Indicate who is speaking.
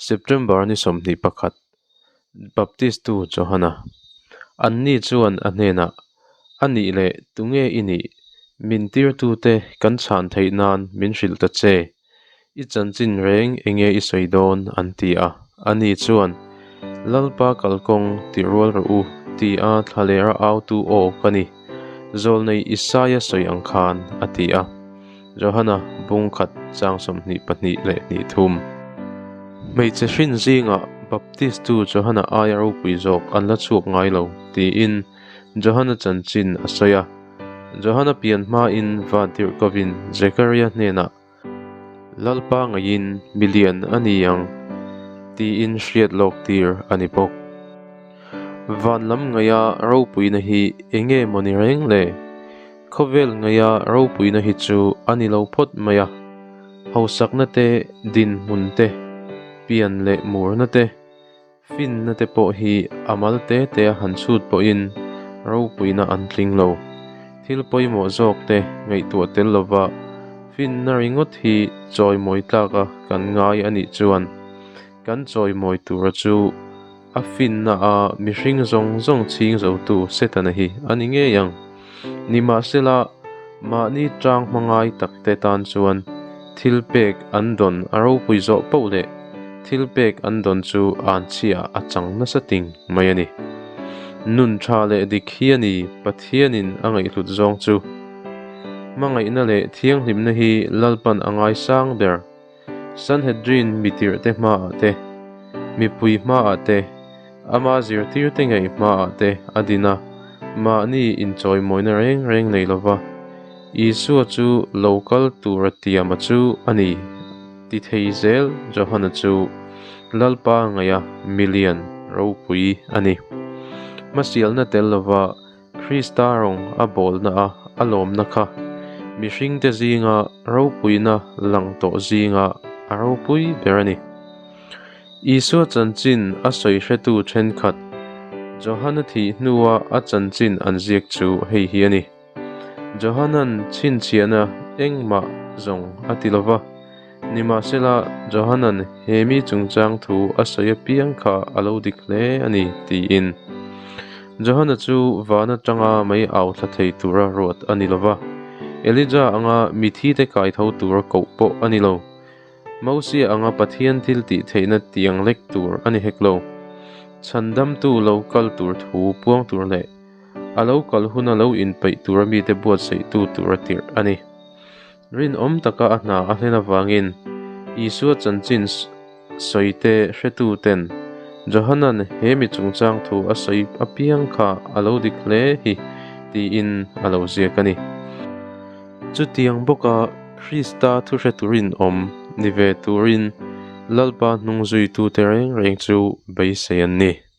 Speaker 1: September ni 21, Baptistu Johana. Anni chuan a hnenah, A nih leh tunge i nih? Min tirtute kan chhan theih nan min hrilh ta che. I chanchin reng enge i sawi dawn? an ti a. Ani chuan, Lalpa kalkawng ti rual rawh u, ti a thlalera autu aw ka ni, zawlnei Isaia sawi ang khan, a ti a. Johana bung khat chang 22 leh hnih thum. Hmeichhe hrin zingah Baptistu Johana aia ropui zawk an la chhuak ngai lo, tiin Johana chanchin a sawi a. Johana pian hmain Vantirhkovin Zekaria hnenah, Lalpa ngaiin milian a ni ang, tiin hriat lawk tir a ni bawk. Van lam ngaia ropuina hi eng nge maw ni reng le? Khawvel ngaia ropuina hi chu a ni lo phawt mai a, hausakna te, dinhmun te, pian leh murna te, finna te pawh hi a mal te te a han chhut pawhin ropuina an tling lo. Thil pawimawh zawk te ngaihtuah tel lova finna ringawt hi chawimawi tlaka kan ngai a nih chuan kan chawimawi tura chu A finna a mihring zawng zawng chhing zotu Setana hi a ni ngei ang. Nimahsela, mahni tang hmangai takte tan chuan thil pek an dawn a ropui zawh poh leh thil pek an dawn chu an chhiah a chang nasa ting mai a ni. Nun tha leh dik hi a ni Pathianin a ngaihhlut zawng chu. Hmangaihna leh thianghlimna hi Lalpan a ngaisang ber. Sanhedrin mitirhte hmaah te, mipui hmaah te, ama zirtirte ngei hmaah te a din a, mahni inchawimawina reng reng nei lova Isua chu lo kal tura tiama chu a ni ti thei zel Johana chu Lalpa ngaia milian ropui a ni. Hmasialna tel lova Krista rawng a bawlna a a lawmna kha mihringte zinga ropuina lang tawh zinga a ropui ber a ni. Isua chanchin a sawi hretu thenkhat Johana thih hnua a chanchin an ziak chu hei hi a ni. Johanan chhinchhiahna engmah zawng a ti lo va, nimahsela Johanan he mi chungchang thu a sawi apiang kha a lo dik hle a ni tiin. Johana chu van atanga mei au thla thei tura ruat a ni lo va, Elija anga mithite kaitho tura koh pawh a ni lo. Mosia anga Pathian thil tih theihna tiang lek tur a ni hek lo. Chhandamtu lo kal tur thu puang tur leh a lo kal huna lo inpeih tura mite buatsaihtu tura tirh a ni. Rinawm taka a hna a hlen avangin Isua chanchin sawite hretuten Johanan he mi chungchang thu a sawi apiang kha a lo dik hle hi tiin a lo ziak a ni. Chutiang bawka Krista thuhretu rinawm ni ve turin Lalpa hnungzuitute reng reng chu beisei an ni.